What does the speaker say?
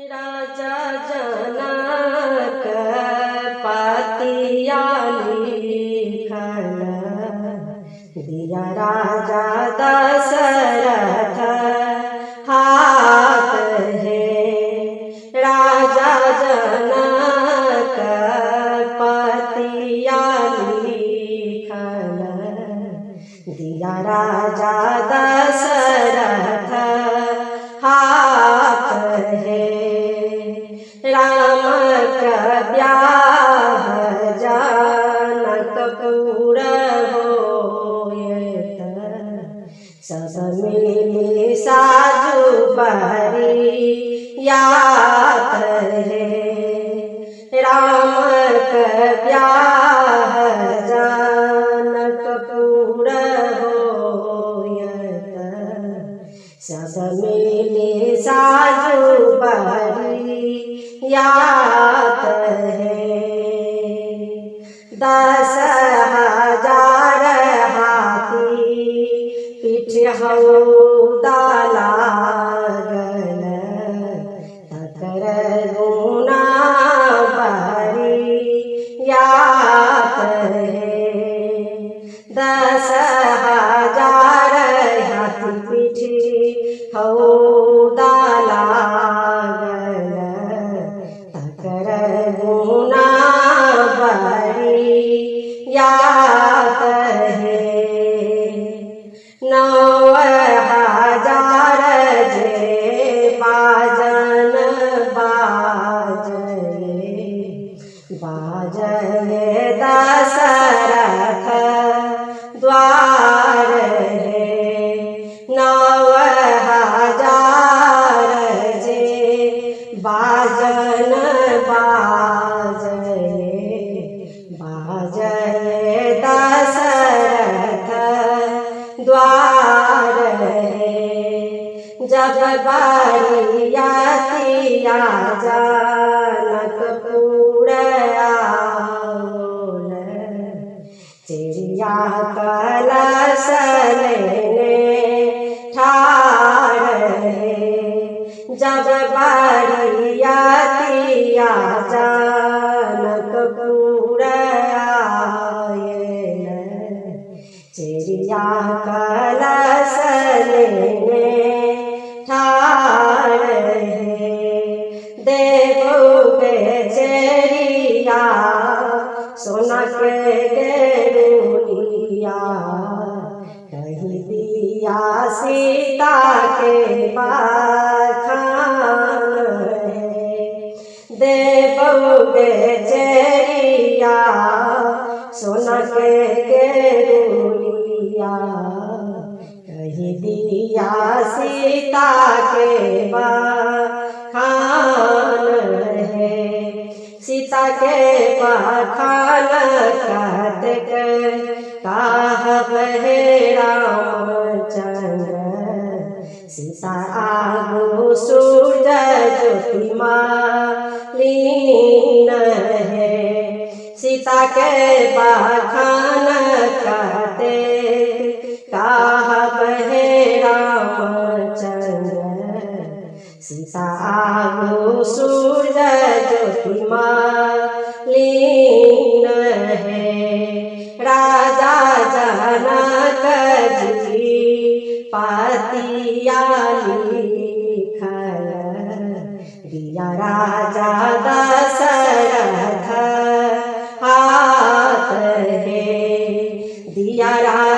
राजा जनक पतिया लिखल दिया राजा दशरथ हाथ हे। राजा जनक पतिया लिखल दिया राजा दशरथ हाथ हे। राम के ब्याह जनकपुर होयत, सब मिली साजु बरियात हे। राम के ब्याह जनकपुर होयत, सब मिली साजु बरियात हे। 10,000 हाथी पीठ हौदा लागल, तकर गुना बरियात हे। 10,000 हाथी पीठ हौदा लागल, तकर गुना बरियात हे। 9,000 जे बाजन बाजये बाजये दशरथ द्वार हे। 9,000 जे बाजन बाजये बाजये दशरथ द्वार हे। जब बरियातिया जनकपुर आओल, चिड़िया कलश लेने ठाढ़ हे। जब बरियातिया जनकपुर आयल, चिड़िया कलश लेने ठाढ़ हे। देबो गे चेरिया सोना के गेरुलिया, कही दिया सीता के बखान हे। देबो गे चेरिया सोना के गेरुलिया, कही दिया सीता के बखान हे। सीता के बखान कतेक कहब हे रामचंद्र, सीता आगू सूरज ज्योति लीन हे। सीता के बखान कतेक कहब हे रामचंद्र, सीता आगू सूरज ज्योति लीन हे। राजा जनक जी पतिया लिखल दिया राजा दशरथ हाथ हे। दिया राजा